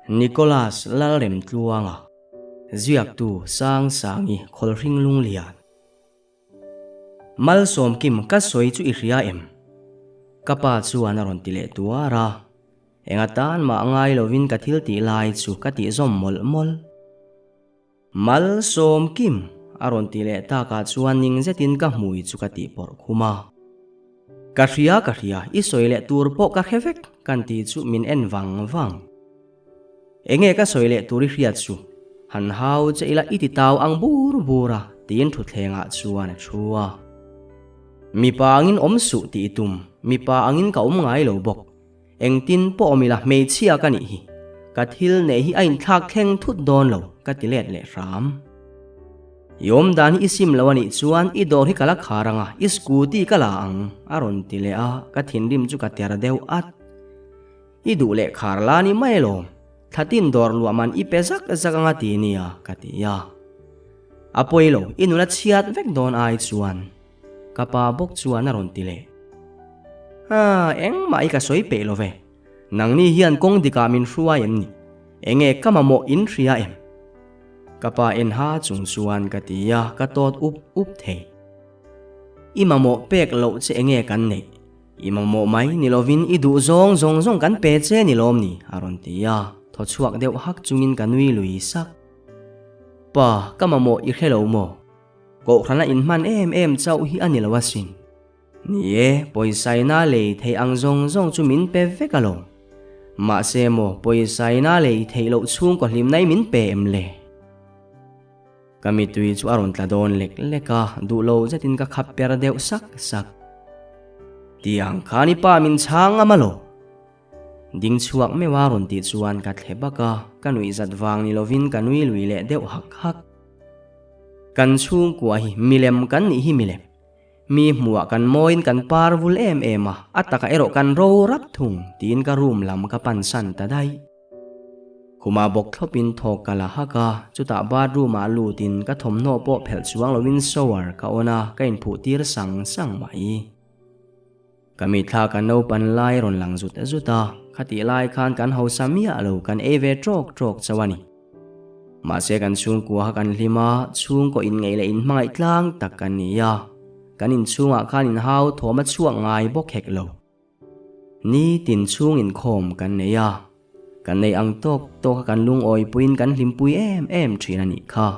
Nicholas Lalremtluanga, Ziaktu Sangsangi Khawlhring Lunglian. Malsawmkim ka sawi chu i hria em? Ka pa chuan a rawn ti leh tuar a. Enga tan mah ngai lovin ka thil tih lai chu ka tih zawm mawlh mawlh. Malsawmkim a rawn ti leh takah chuan ning zetin ka hmui chu ka tih pawrh khum a. Ka hria ka hria, i sawi leh tur pawh ka hre vek kan ti chu min en vang vang. Enge ka sawi leh tur i hriat chu? Han hau che ila i ti tau ang bur bur a tiin thutthlengah chuan a thu a. Mipa angin awm suh tih i tum, mipa angin ka awm ngai lo bawk. Engtin pawh awm ila hmeichhia ka nih hi. Ka thil neih hi a inthlak thleng thut dawn lo ka ti let leh hram. I awm dan hi i sim lo a nih chuan i dawr hi ka la khar ang a, i scooty ka la ang a rawn ti leh a, ka thinrim chu ka ter deuh at. I duh leh khar la ni mai alawm, thlatin dawr luah man i pe zak zak anga ti nia ka ti a. A pawi lo, i nula chhiat vek dawn ai chuan ka pa bawk chuan a rawn ti leh. Haa, engmah i ka sawi peih lo ve, nangni hian kawng dikah min hruai em ni? Enge ka mamawh in hria em? Ka pa en ha chung chuan ka ti a, ka tawt up up thei. I mamawh pek loh che enge kan neih? I mamawh mai ni lovin i duh zawng zawng zawng kan pe che ni lawm ni? a rawn ti a, thaw chhuak deuh hak chungin ka nui lui sak. Pa, ka mamawh i hre lo maw? Kohhrana inhman em em chauh hi a ni lo asin. Ni e, pawisaina lei theih ang zawng zawng chu min pe vek alawm. Mahse maw, pawisaina lei theih loh chhungkaw hlimna i min pe em le? Ka mittui chu a rawn tla dawn lek lek a, duh lo zetin ka khap per deuh sak sak. Tiang khan i pa min chhang ngam alaw? Ding chhuak meuh a rawn tih chuan ka thle bak a, ka nuih zat vang ni lovin ka nui lui leh deuh hak hak. Kan chhungkua hi milem kan nih hi milem. Mi hmuhah kan mawiin kan par vul em em a, a takah erawh kan ro rap thung tiin ka room lam ka pansan ta daih. Khumah bawk thlawpin thawk ka la hak a, chutah bathroom ah lutin ka thawmhnaw pawh phelh chuang loin shower ka on a, ka inphuh tir sang sang mai. Ka mitthla ka naupan lai rawn lang zut zut a, khatih lai khan kan hausa miah lo kan ei ve trawk trawk chauh a ni. Mahse kan chhungkua kha kan hlim a, chhungkaw inngeih leh inhmangaih tlang tak kan ni a, kan inchhungah khan inhau thawm a chhuak ngai bawk hek lo. Ni tin chhung inkhawm kan nei a, kan nei ang tawk tawk a kan lungawi puiin kan hlimpui em em thin a nih kha.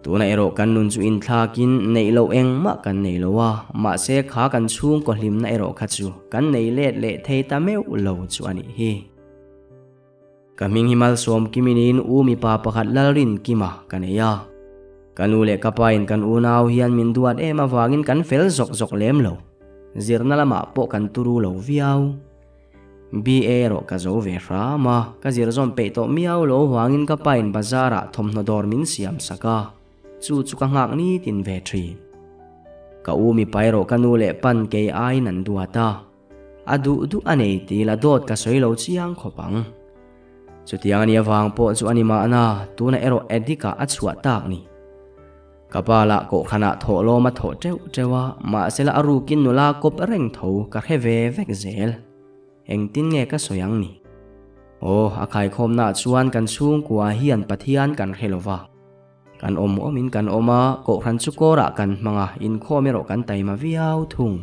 Tuna erawh kan nun chu inthlakin neih loh engmah kan nei lo a, mahse kha kan chhungkaw hlimna erawh kha chu kan nei let leh thei ta meuh lo chu a nih hi. Ka hming hi Malsawm Kimini'n u mipa pakhat Lalrinkima ka nei a. Ka nu leh ka pain kan unau hian min duat em avangin kan fel zawk zawk lem lo. Zirna lamah pawh kan turu lo viau. BA erawh ka zo ve hram a, ka zir zawm peih tawh miau lo avangin ka pain bazarah thawmhnaw dawr min siam sak a, chu chu ka nghak nitin ve thin. Ka u mipa erawh ka nu leh pan kei aiin an duat a. A duh duh a nei tih la dawt ka sawi lo chiang khawp ang. Chutiang a nih avang pawh chu a ni mahna, tunah erawh Addict-ah a chhuah tak ni. Ka pa lah kohhranah thawh lawm a thawh teuh teuh a, mahsela a rukin nula kawp reng tho ka hre ve vek zel. Engtin nge ka sawi ang ni? Aw, a khaikhawmnaah chuan kan chhungkua hian Pathian kan hre lo va. Kan awm awmin kan awm a, kohhran chu kawrah kan hmang a, inkhawm erawh kan taima viau thung.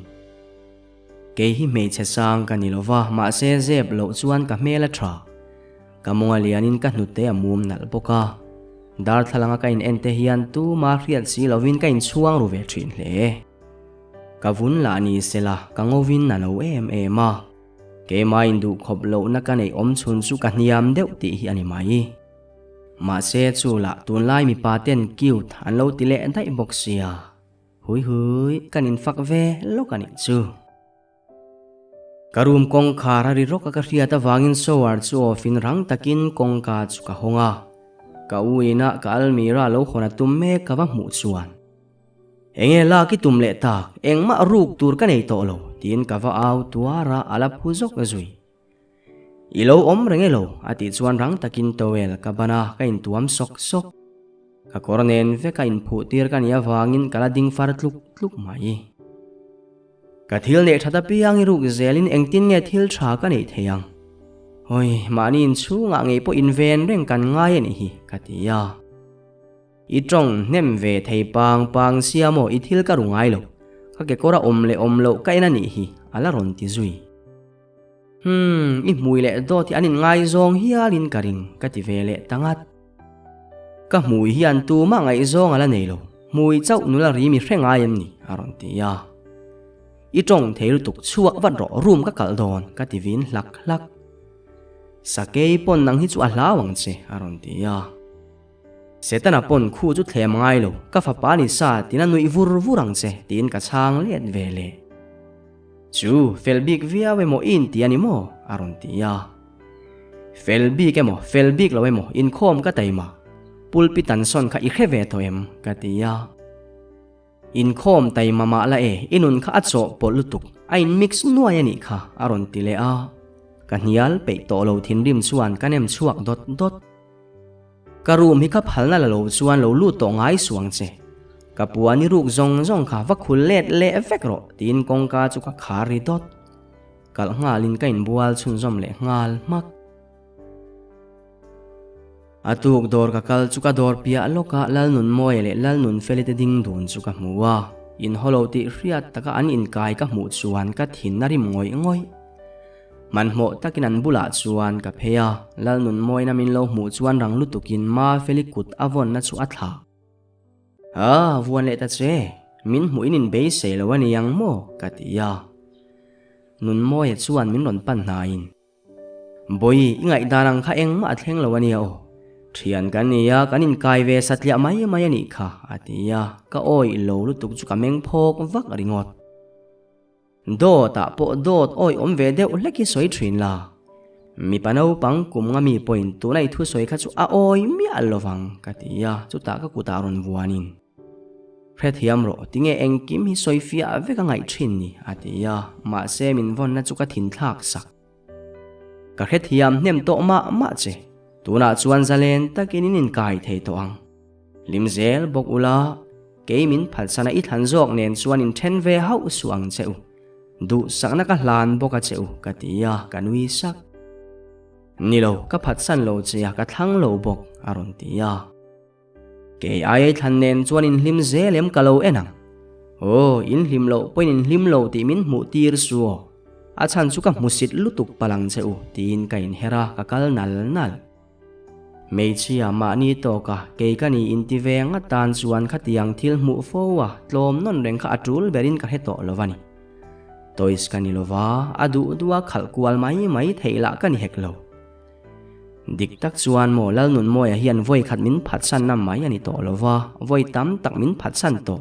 Kei hi hmeichhe sang ka ni lova, mahse zep loh chuan ka hmel a tha. Ka mawnga lianin ka hnute a mum nalh bawk a. Darthlalanga ka in en te hian tuma hriat si lovin ka inchhuang ru ve thin hle. Ka vun lah ni sela, ka ngovin a lo em em a. Keimah induhkhawp lohna ka neih awm chhun chu ka hniam deuh tih hi a ni mai. Mahse chu lah tunlai mipa ten cute an lo ti leh daih bawk sia. Hui hui, kan infak ve lawk a nih chu. Ka room kawngkhar a ri rawk a ka hriat avangin shower chu off in rang takin kawngka chu ka hawng a. Ka u ina ka almirah lo hawn a tum mek ka va hmuh chuan. Enge lak i tum leh tak, engmah ruk tur ka nei tawh lo, tiin ka va au tuar a, a la phu zawk zui. I lo awm reng elo? a tih chuan rang takin towel ka ban a, ka intuam sawk sawk. Ka kawr nen veka inphuh tir ka nih avangin ka la ding far tluk tluk mai. Ka thil neih that apiang i ruk zelin engtin nge thil tha ka neih thei ang? Hawi, mahni inchhungah ngei pawh inven reng kan ngai a nih hi, ka ti a. I tawng hnem ve thei pang pang sia maw i thil ka ru ngai lo, ka kekawr a awm leh awm loh ka en a nih hi, a la rawn ti zui. Humm, i hmui leh dawt hi an inngaizawng hialin ka ring, ka ti ve leh ta ngat. Ka hmui hian tumah ngaihzawng a la nei lo, hmui chauh nula ri mi hre ngai em ni? a rawn ti a. I tawng thei lutuk chhuak vat rawh, room ka kalh dawn, ka ti vin hlak hlak. Sakei pawn nang hi chu a hlau ang che, a rawn ti a. Setana pawn khu chu thlem ngai lo, ka fapa ni sa tina nuih vur vur ang che, tiin ka chhang let ve leh. Chu, fel bik viau emaw i inti a ni maw? a rawn ti a. Fel bik emaw, fel bik lo emaw, inkhawm ka taima. Pulpit an sawn kha i hre ve tawh em? ka ti a. Inkhawm taima mah la e, i nun kha a chawh pawlh lutuk, a in mix nuai a nih kha, a rawn ti leh a. Ka hnial peih tawh lo thinrim chuan ka nem chhuak dawt dawt. Ka room hi ka phalna la lo chuan lo lut tawh ngai suang che. Ka puan i ruk zawng zawng kha va khul let leh vek rawh tiin kawngka chu ka khar ri dawt. Kalh nghalin ka inbual chhunzawm leh nghal hmak. A tuk dawr ka kal chu ka dawr piah lawkah Lalnunmawia leh Lalnunfeli te ding dun chu ka hmu a. Inhaw lo tih hriat taka an inkai ka hmuh chuan ka thin a rim ngawih ngawih. Hmanhmawh takin an bulah chuan ka phei a, Lalnunmawina min lo hmuh chuan rang lutukin Mafeli kut a vawnna chu a thlah. Aa, vuan leh ta che, min hmuh in inbeisei lo a ni ang maw? ka ti a. Nunmawia chuan min rawn pan hnaiin, Bawi, i ngaihdan ang kha engmah a thleng lo a nia aw. Thian kan ni a, kan inkai ve satliah mai mai a nih kha, a ti a, ka awih lo lutuk chu ka meng phawk vak ringawt. Dawt ah pawh dawt awi awm ve deuh hlek hi sawi thin la. Mipa naupang kum nga mi pawhin tuna i thusawi kha chu a awi miah lo vang ka ti a, chutah ka kutah rawn vuanin. Hrethiam rawh, tinge engkim hi sawi fiah vek a ngaih thin ni a ti a, mahse min vawnna chu ka thinthlak sak. Ka hrethiam hnem tawh mah mah che, tunah chuan zalen takin in inkai thei tawh ang. Hlim zel bawk ula, kei min phalsana i thlan zawk nen chuan in then ve hauh suh ang che u. Duhsakna ka hlan bawk a che u, ka ti a, ka nui sak. Ni lo, ka phatsan lo che a, ka thlang lo bawk, a rawn ti a. Kei ai thlan nen chuan in hlim zel em ka lo en ang. Aw, in hlim loh pawhin in hlim lo tih min hmuh tir su aw. A chhan chu ka hmusit lutuk palh ang che u, tiin ka inher a, ka kal nal nal. Hmeichhia mahni tawka kei ka ni inti ve nga tan chuan khatiang thil hmuh fo a tlawm nawn reng kha a tul berin ka hre tawh lo a ni. Toys ka ni lova, a duh duh a khalh kual mai mai theih lah ka ni hek lo. Dik tak chuan maw Lalnunmawia hian vawi khat min phatsanna mai a ni tawh lova, vawi tam tak min phatsan tawh.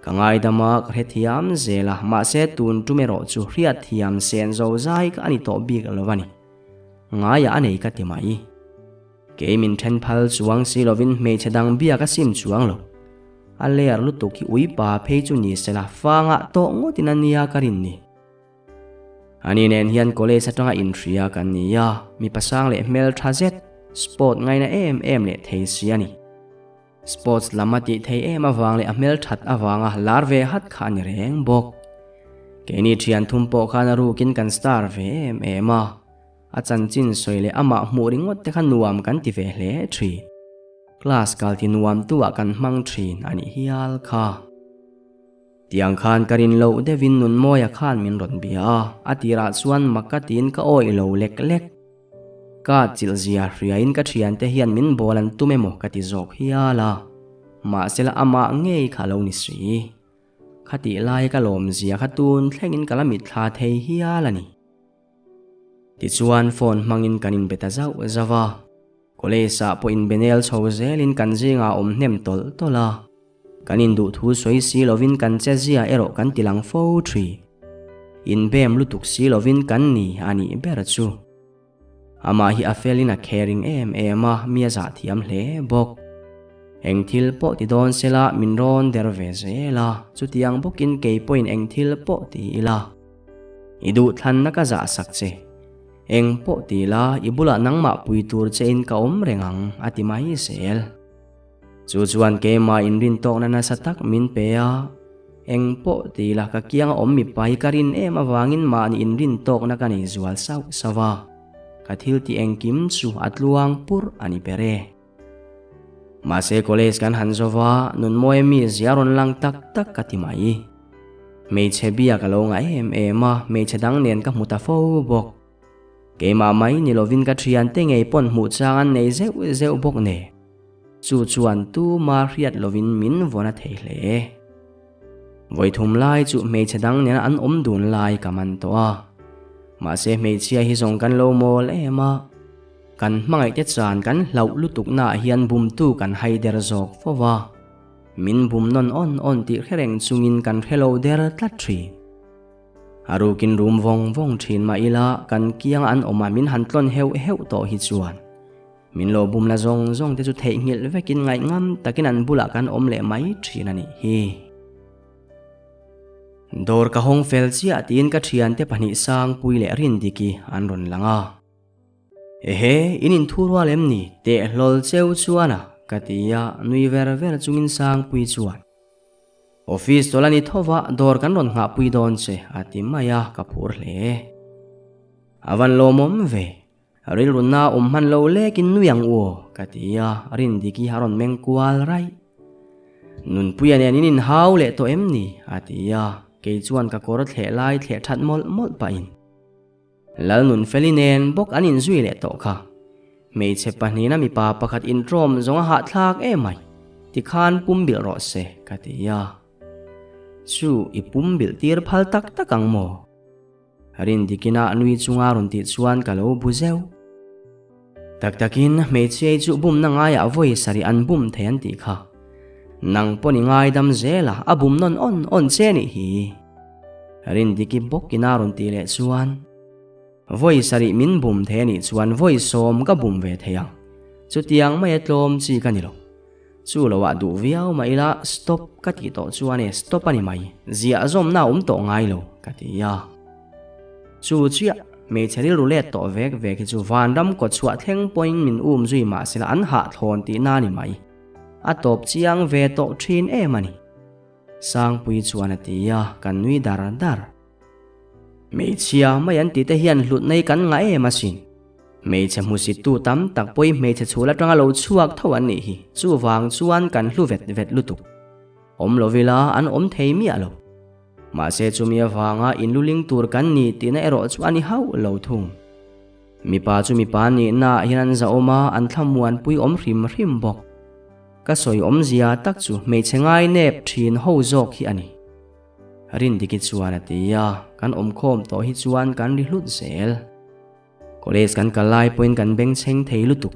Ka ngaidam a, ka hrethiam zel a, mahse tun tum erawh chu hriatthiam sen zo zai ka a ni tawh bik lo a ni. Ngaiah a nei ka ti mai. Kei min then phal chuang si lovin hmeichhe dang biak a sim chuang lo. A ler lutuk hi uipa phei chu ni sela fangah tawh ngawtin a nia ka rin ni. Ani nen hian college atanga inhria kan ni a, mipa sang leh hmel tha zet, sport ngaina em em leh thei si a ni. Sports lam a tih theih em avang leh a hmel that avanga lar ve hat kha a ni reng bawk. Keini thian thum pawh khan a rukin kan star ve em em a, a chanchin sawi leh amah hmuh ringawt te kha nuam kan ti ve hle thin. Class kal ti nuam tu ah kan hmang thin a nih hial kha. Tiang khan ka rin loh deuhin Nunmawia khan min rawn bia a, a tirah chuan mak ka tiin ka awih lo lek lek. Ka chilh zia hriain ka thiante hian min bawl an tum emaw ka ti zawk hial a, mahsela amah ngei kha a lo ni si. Khatih lai ka lawm zia kha tun thlengin ka la mitthla thei hial a ni. Tichuan phone hmangin kan inbe ta zauh zauh a, college ah pawh inbenel chho zelin kan zingah awm hnem tawlh tawlh a. Kan induh thu sawi si lovin kan che zia erawh kan ti lang fo thin. Inbem lutuk si lovin kan ni a nih ber chu. Amah hi a felin a caring em em a, mi a zah thiam hle bawk. Eng thil pawh ti dawn sela min rawn der ve zel a, chutiang bawkin kei pawhin eng thil pawh ti ila. I duhthlanna ka zah sak che. Eng pawh ti la, i bulah nangmah pui tur chein ka awm reng ang, a ti mai zel. Chu chuan keimah inrintawkna nasa tak min pe a, eng pawh ti la ka kianga awm mipa hi ka rin em avangin mahni inrintawkna ka nei zual sauh sauh a. Ka thil tih engkim chu a tluang pur a ni ber e. Mahse college kan han zo va, nunmawi mi zia rawn lang tak tak ka ti mai. Hmeichhe bia ka lo ngah em em a, hmeichhe dang nen ka hmu ta fo bawk. Keimah mai ni lovin ka thiante ngei pawn hmuh chang an nei zeuh zeuh bawk nen. Chu chuan tuma hriat lovin min vawn a thei hle. Vawi thum lai chu hmeichhe dang nena an awm dun lai ka man tawh a. Mahse hmeichhia hi zawng kan lo mawl em a. Kan hmangaihte chan kan hlauh lutuknaah hian bumtu kan hai der zawk fo va. Min bum nawn awn awn tih hre reng chungin kan hre lo der tlat thin. A rukin rum vawng vawng thin mah ila kan kianga an awm a min han tlawn heuh heuh tawh hi chuan min lo bum la zawng zawng te chu theihnghilh vekin ngaihngam takin an bulah kan awm leh mai thin a nih hi. Dawr ka hawng fel chiah tiin ka thiante pahnih Sangpui leh Rindiki an rawn lang a. Ehe, in inthu rual em ni? Teh hlawl cheu chuan a, ka ti a, nui ver ver chungin Sangpui chuan. Office tawlh a ni tho va, dawr kan rawn nghahpui dawn che, a ti mai a, ka phur hle. A van lawmawm ve, rilrunna awm hman lo lekin nui ang u aw, ka ti a, Rindiki a rawn meng kual raih. Nunpuia nen in inhau leh tawh em ni? a ti a, kei chuan ka kawr thleh lai thleh that mawlh mawlh pahin. Lalnunfeli nen bawk an inzui leh tawh kha. Hmeichhe pahnihna mipa pakhat intrawm zawng a hahthlak em mai, tikhan pum bilh rawh se, ka ti a. Chu i pum bilh tir phal tak tak ang maw? Rindikina nui chunga rawn tih chuan ka lo bu zeuh. Tak takin hmeichhiai chu bumna ngaiah vawi sarih an bum thei an tih kha. Nang pawn i ngaidam zel a, a bum nawn awn awn che nih hi. Rindiki bawkin a rawn tih leh chuan, Vawi sarih min bum thei a nih chuan vawi sawm ka bum ve thei ang. Chutiang maia tlawm chi ka ni lo. Chu lo ah duh viau mah ila stop ka tih tawh chuan e stop a ni mai, ziah zawmna a awm tawh ngai lo, ka ti a. Chu chiah, hmeichhe rilru let tawh vek vek hi chu vanram kawt chhuah thleng pawhin min um zui mah sela an hahthlawn tihna a ni mai. A tawp chiang ve tawh thin em a ni. Sangpui chuan a ti a, kan nui dar dar. Hmeichhia mai an tih te hian hlut nei kan ngah em asin. Hmeichhe hmusittu tam tak pawhin hmeichhe chhul atanga lo chhuak tho an nih hi, chuvang chuan kan hlu vet vet lutuk. Awm lo ila an awm thei miah lo. Mahse chumi avanga inluling tur kan ni tihna erawh chu a ni hauh lo thung. Mipa chu mipa nihna ah hian an zahawm a, an thlamuanpui awm hrim hrim bawk. Ka sawi awmzia tak chu hmeichhe ngai nep thin ho zawk hi a ni. Rindiki chuan a ti a, kan awmkhawm tawh hi chuan kan ri hlut zel. College kan kal lai pawhin kan bengchheng thei lutuk.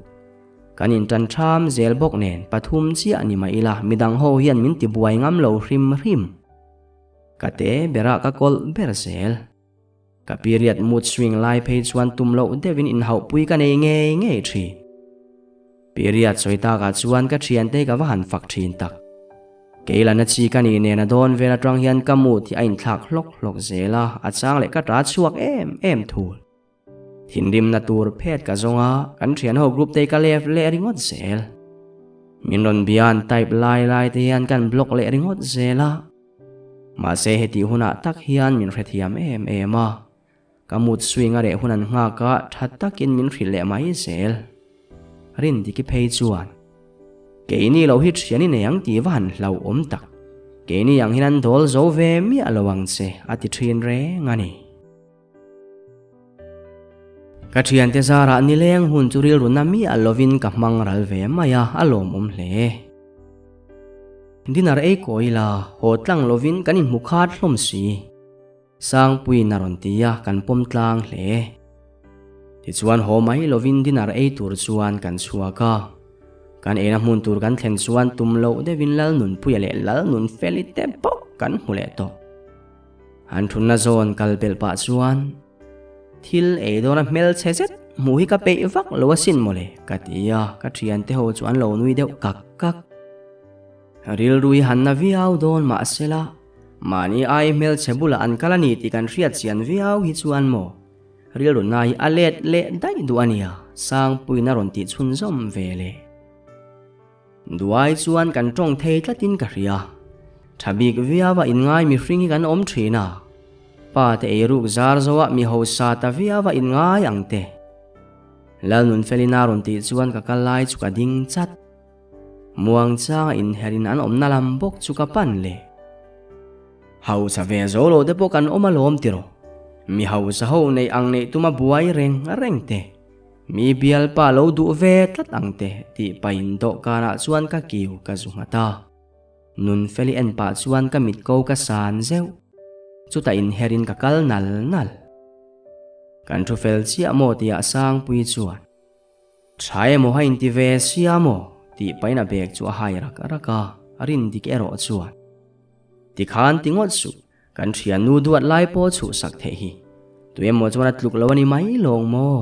Kan intan ṭham zel bawk nen pathum chiah ni mah ila midang ho hian min tibuai ngam lo hrim hrim. Ka te berah ka kawlh ber zel. Ka period mood swing lai phei chuan tum loh deuhin inhauhpui ka nei ngei ngei ṭhin. Period sawi takah chuan ka ṭhiante ka va han fak ṭhin tak. Kei lana chi ka nih nen a dawn vel aṭang hian ka mood hi a inthlak hlawk hlawk zel a, a chang leh ka ṭa chhuak em em thul. Thinrimna tur phet ka zawng a, kan ṭhianho group te ka left leh ringawt zel. Min rawn bia an type lai lai te hian kan block leh ringawt zel a. Mahse hetih hunah tak hian min hrethiam em em a. Ka mood swing a reh hun an nghak a, tha takin min hrilh leh mai zel. Rindiki phei chuan, Keini lo hi thian i nei ang tih va han hlauhawm tak. Keini ang hian an dawl zo ve miah lo ang che, a ti thin reng a ni. Ka thiante zarah nileng hun chu rilru na miah lovin ka hmang ral ve mai a, a lawmawm hle. Dinner ei kawi la, haw tlang lovin kan inhmu khat hlawm si. Sangpuiin a rawn ti a, kan pawm tlang hle. Tichuan haw mai lovin dinner ei tur chuan kan chhuak a. Kan eina hmun tur kan thlen chuan tum loh deuhin Lalnunpuia leh Lalnunfeli te bawk kan hmu leh tawh. An thunna zawn kal belh pah chuan thil ei dawna hmelchhe zet hmuh hi ka peih vak lo asin mawle ka ti a, ka thiante ho chu an lo nui deuh kak kak. Rilru hi han na viau dawn mahsela mahni ai hmelchhe bulah an kal a ni tih kan hriat chian viau hi chuan maw rilru na hi a let leh daih duh a nia Sangpuiin a rawn tih chhunzawm ve le. Duai chuan kan tawng thei tlatin ka hria. Tha bik viau a inngai mihring hi kan awm thin a. Pa te eiruk zar zo ah mi hausa ta viau a inngai ang te. Lalnunfelin a rawn tih chuan ka kal lai chu ka ding chat. Muangchanga inherhin an awmna lam bawk chu ka pan leh. Hausa ve zo lo te pawh kan awm alawm tiraw? Mi hausa ho neih ang neih tuma buai reng reng te, mi bialpa lo duh ve tlat ang te tih pahin dawhkanah chuan ka kiu ka zu nghat a. Nunfeli en pah chuan ka mit ko ka san zeuh. Chutah inherin ka kal nal nal. Kan thu fel chiah maw tihah Sangpui chuan, Tha emaw a inti ve sia maw? tih pahin a bag chu a hai rak rak a, a rin dik erawh chuan, Tikhan ti ngawt suh, kan thiannu duat lai pawh chhuhsak theih hi. Tuemaw chuan a tluk lo a ni mai lawng maw?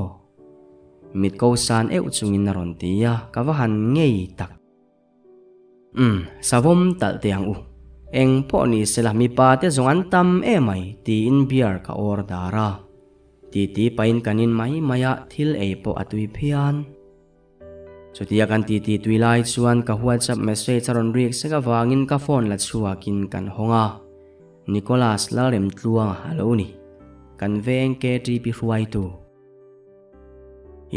Mit ko san euh chungin a rawn ti a, ka va han ngei tak. Umm, savawm talh teh ang u. Eng pawh ni sela mipa te zawng an tam emai tiin beer ka order a. Titi pahin kan in mai mai a, thil ei pawh a tui phian. Chutia kan titi tui lai chuan ka WhatsApp message a rawn rik sek avangin ka phone la chhuakin kan hawng a. Nicholas Lalremtluanga a lo ni. Kan veng KTP hruaitu.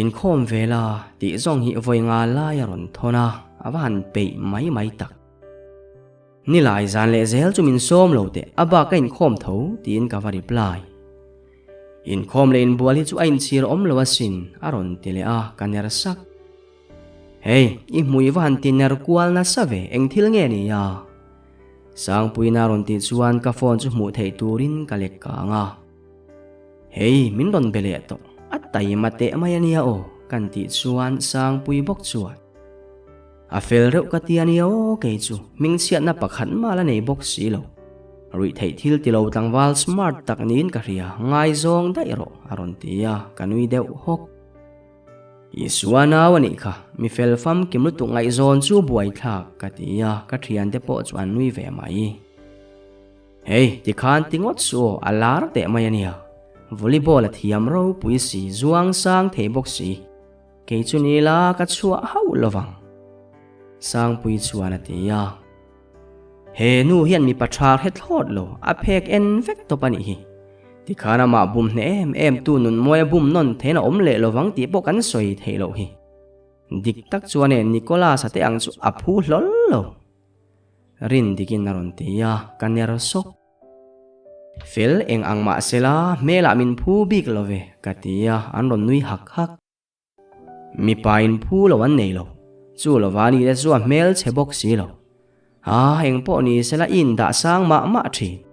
Inkhawm ve la tih zawng hi vawi nga lai a rawn thawn a, a va han peih mai mai tak. Nilai zan leh zel chu min sawm lo teh, a bak ka inkhawm tho tiin ka va reply. Inkhawm leh inbual hi chu a inchhir awm lo asin a rawn ti leh a, ka ner sak. Hei, i hmui va han ti ner kual nasa ve, eng thil nge ni a? Sangpuiin a rawn tih chuan ka phone chu hmuh theih turin ka lek kang a. Hei, min rawn be leh tawh, a taima teh mai a nia aw, kan tih chuan Sangpui bawk chuan, A fel reuh ka ti a nia aw, kei chu hmingchhiatna pakhat mah la nei bawk si lo. Ruihtheih thil ti lo tlangval smart tak niin ka hria, ngaizawng daih rawh, a rawn ti a, ka nui deuh hawk. Isua nau a nih kha, mi fel famkim lutuk ngaihzawn chu buaithlak, ka ti a, ka thiante pawh chu an nui ve mai. Hei, tikhan ti ngawt suh aw, a lar teh mai a nia. Volleyball a thiam ropui si, zuang sang thei bawk si. Kei chu ni la ka chhuah hauh lo vang. Sangpui chuan a ti a. He nu hian mipa tha hre thlawt lo, a phek en vek tawp a nih hi. Tikhan amah bum hneh em em tu nunmawi a bum nawn thein a awm leh lo vang tih pawh kan sawi theih loh hi. Dik tak chuan e Nicholas-a te ang chu a phu hlawl lo. Rin dikin a rawn ti a, ka ner sawk. Fel eng ang mah sela, hmelah min phu bik lo ve, ka ti a, an rawn nui hak hak. Mipa in phu lo an nei lo, chu lova ni te chu a hmel chhe bawk si lo. A, eng pawh ni sela i indah sang mah mah thin.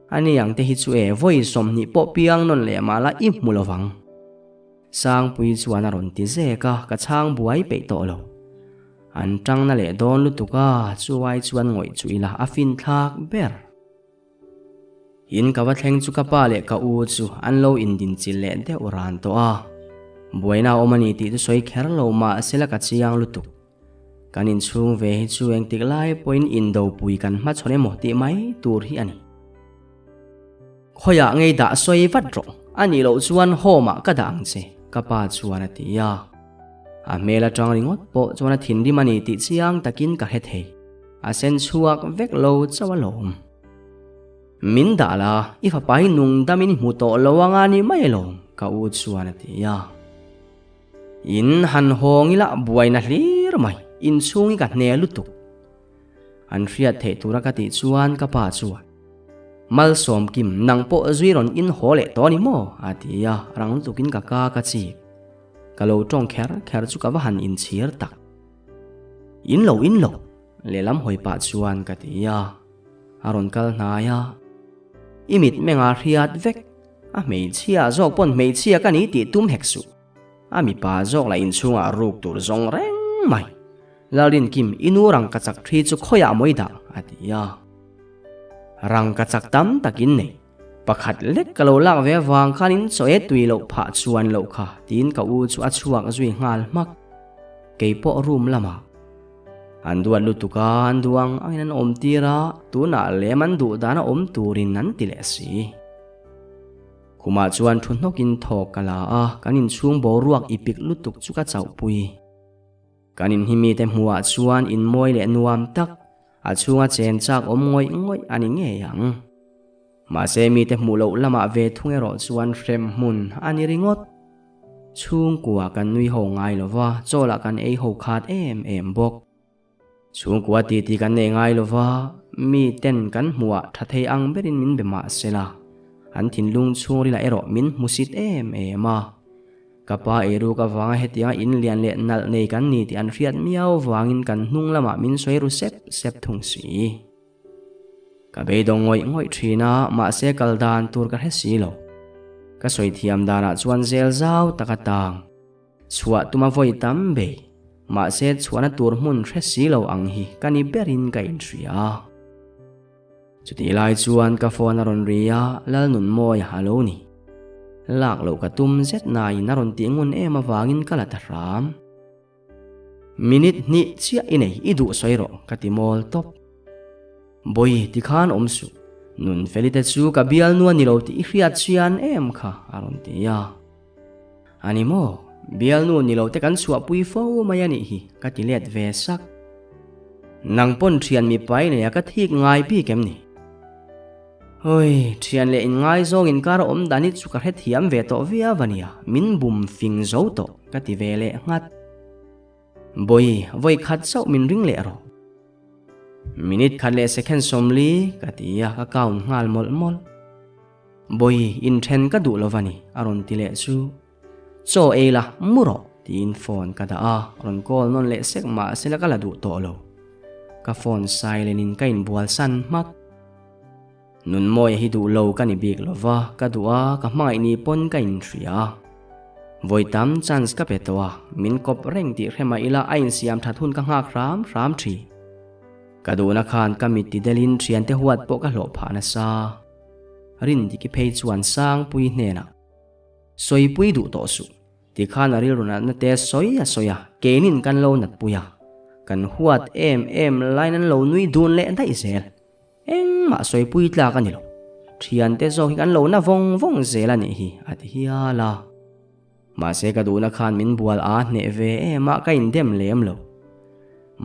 Ani ang te hi chu e, vawi 20 pawh piang nawn leh mah la i hmu lo vang. Sangpui chuan a rawn ti zek a, ka chhang buai peih tawh lo. An tang na leh dawn lutuk a, chuai chuan ngawih chu ila a fin thlak ber. In ka va thleng chu ka pa leh ka u chu an lo indinchilh leh deuh ran tawh a. Buaina a awm a ni tih chu sawi kher lo mah sela ka chiang lutuk. Kan inchhung ve hi chu engtik lai pawhin indopui kan hmachhawn emaw tih mai tur hi a ni. Khawiah ngei dah sawi vat rawh, a nih loh chuan home ah ka dah ang che, ka pa chuan a ti a. A hmel atang ringawt pawh chuan a thinrim a ni tih chiang takin ka hre thei. A sen chhuak vek lo chauh alawm. Min dah la, i fapa hi nung damin i hmu tawh lo anga ni mai alawm, ka u chuan a ti a. In han hawng ila buaina hlir mai, inchhung hi ka hne lutuk. An hriat theih tura ka tih chuan ka pa chuan, Malsawmkim, nang pawh zui rawn in haw leh tawh a ni maw? a ti a, rang lutukin ka ka ka chik. Ka lo tawng kher kher chu ka va han inchhir tak. In lo, in lo! lehlam hawi pah chuan ka ti a, a rawn kal hnai a. I mitmengah hriat vek, a hmeichhia zawk pawn hmeichhia ka ni tih tum hek suh. A mipa zawk lah inchhungah ruk tur zawng reng mai. Lalrinkim, i nu rangkachak thi chu khawiah maw i dah? a ti a. Rangkachak tam tak in nei. Pakhat lek ka lo lak ve avang khan in chaw e tui loh phah chuan loh kha, tiin ka u chu a chhuak zui nghal hmak. Kei pawh room lamah. An duat lutuk a, an duh ang angin an awm tir a, tunah lem an duh dan a awm turin an ti leh si. Khumah chuan thu hnawkin thawk ka la a, kan inchhung boruak i pik lutuk chu ka chauhpui. Kan inhimite hmuhah chuan inmawi leh nuam tak, a chhunga chen chak awm ngawih ngawih a ni ngei ang. Mahse mite hmuh loh lamah ve thung erawh chuan hrem hmun a ni ringawt. Chhungkua kan nui ho ngai lo va, chaw lah kan ei ho khat em em bawk. Chhungkua titi kan nei ngai lo va, mi ten kan hmuhah tha thei ang berin min be mah se la, an thinlung chhungril ah erawh min hmusit em em a. Ka pa eiruk avanga hetianga in lian leh nalh nei kan ni tih an hriat miau vangin kan hnung lamah min sawi ru sep sep thung si. Ka beidawng ngawih ngawih thin a, mahse kal dan tur ka hre si lo. Ka sawi thiam danah chuan zel zau tak a tang. Chhuah tuma vawi tam bei, mahse chhuahna tur hmun hre si lo ang hi ka ni berin ka inhria. Chutih lai chuan ka phone a rawn ri a, Lalnunmawia a lo ni. Lak loh ka tum zet nain a rawn tih ngun em avangin ka la ta hram. Minute hnih chiah i nei, i duh sawi rawh, ka ti mawl tawp. Bawi, tikhan awm suh. Nun Felite chu ka bialnu a ni lo tih i hriat chian em kha, a rawn ti a. A ni maw? Bialnu ni lo te kan chhuahpui fo mai a nih hi, ka ti let ve sak. Nang pawn thian mipa i nei a ka thik ngai bik em ni? Oi, thian leh inngaizawng inkar a awm dan hi chu ka hrethiam ve tawh viau a nia, min bum fing zo tawh ka ti ve leh nghat. Bawi, vawi khat chauh min ring leh rawh. Minute khat leh second 40 ka ti a, ka count nghal mawlh mawlh. Bawi, inthen ka duh lo va ni, a rawn ti leh chu. Chaw ei la, mu rawh, tiin phone ka dah a, rawn call nawn leh sek mah se la ka la duh tawh lo. Ka phone silent in ka inbual san hmak. Nunmawia hi duh lo ka ni bik lo va, ka duh a, ka hmangaih ni pawn ka inhria. Vawi tam chance ka pe tawh a, min kawp reng tih hre mah ila a insiam that hun ka nghak hram hram thin. Ka duhna khan ka mit ti delin thiante huat pawh ka hlawh phah nasa. Rindiki phei chuan Sangpui hnenah. Sawipui duh tawh suh. Tikhan a rilru natna te sawi a sawi a, keinin kan lo natpui a. Kan huat em em laiin an lo nui dun leh daih zel. Engmah sawipui tlak a ni lo. Thiante zawk hi kan lo na vawng vawng zel a nih hi, a ti hial a. Mahse ka duhna khan min bual a hneh ve em a, ka indem lem lo.